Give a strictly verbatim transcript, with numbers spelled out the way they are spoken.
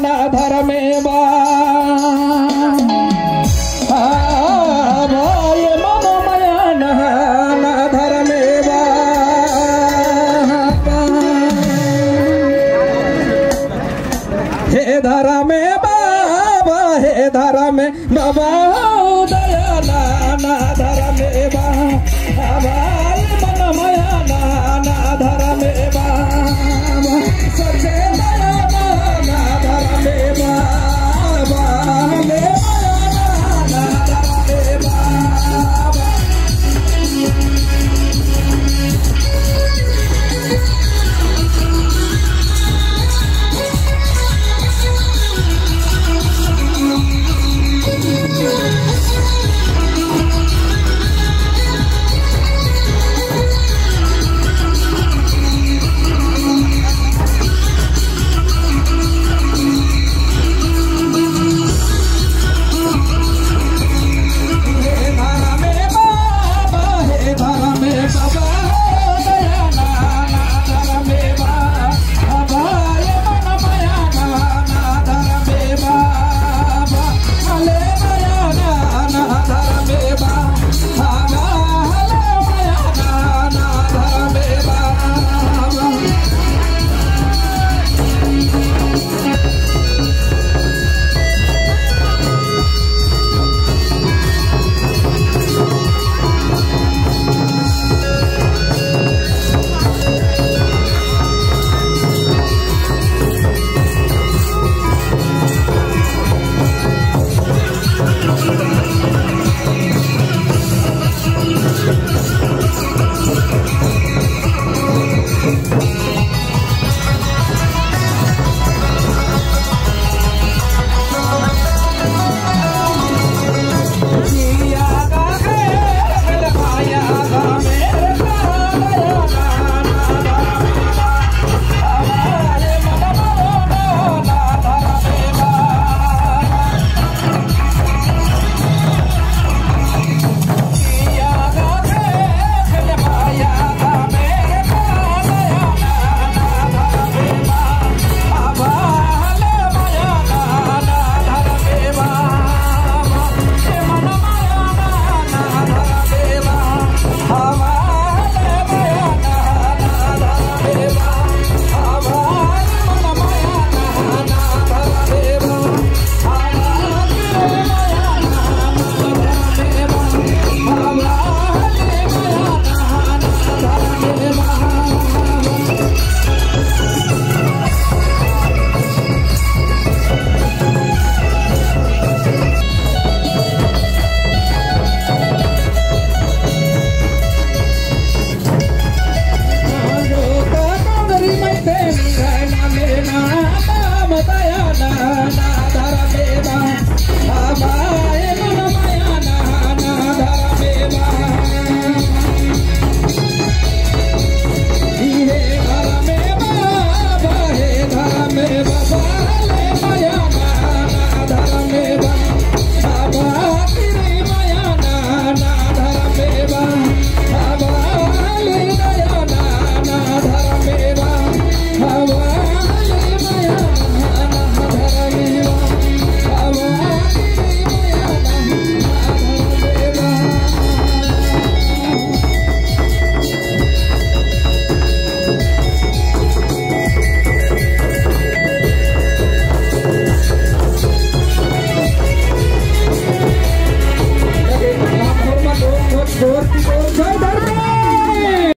ना धर्मे बा। आ, बा, ए मनो मया ना, ना धर्मे बा। हे धर्मे बाबा, हे धर्मे बाबा, दया ना, ना धर्मे बा। बाबा, ए मन मया ना, ना धर्मे बाबा। सच्चे दया ना, ना धर्मे बाबा। ले मया ना, ना धर्मे बाबा।